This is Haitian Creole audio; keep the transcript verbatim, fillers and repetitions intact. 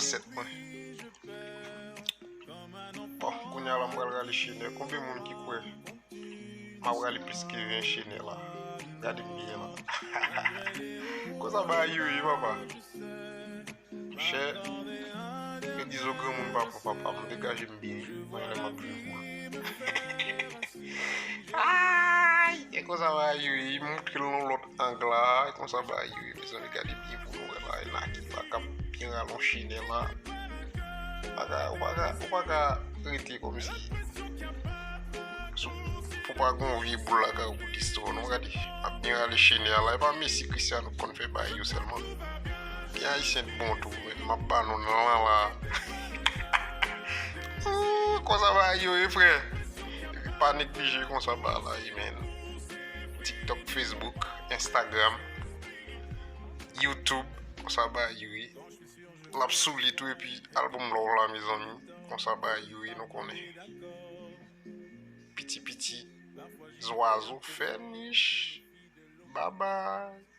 Sèt mwen. Bon, kounye a la, m pral rale chenè. Konbyen moun ki kwè m ap rale plis ke ven chenè la? Gade m byen la. Konsa bagay yo ye, papa. Monchè, yo di zo granmoun pa pran papa, m degaje m byen, mwen lè m ap jwe boul. Ay, e konsa bagay yo ye, m montre l nan lòt ang la, e konsa bagay yo ye, mezanmi, gade byen pou nou wè la, e Naki pa k ap byen rale yon chenè la. Ou pa ka, ou pa ka, ou pa ka rete kòmsi sou, pou pa gen yon vye boul lakay ou pou distrè w, non, gade, ap byen rale chenè a la, e pa Messi, Cristiano k konn fè bagay yo sèlman. Gen Ayisyen t bon tou, men m ap ba nou nan lan la. Ooh, konsa bagay yo ye, frè. Epi pa neglije konsa bagay la ye, men. TikTok, Facebook, Instagram, YouTube, konsa bagay yo ye. L ap sou li tou, epi album love la, mezanmi. Konsa bagay yo ye, nou konnen. Piti piti zwazo fè nich. Babay.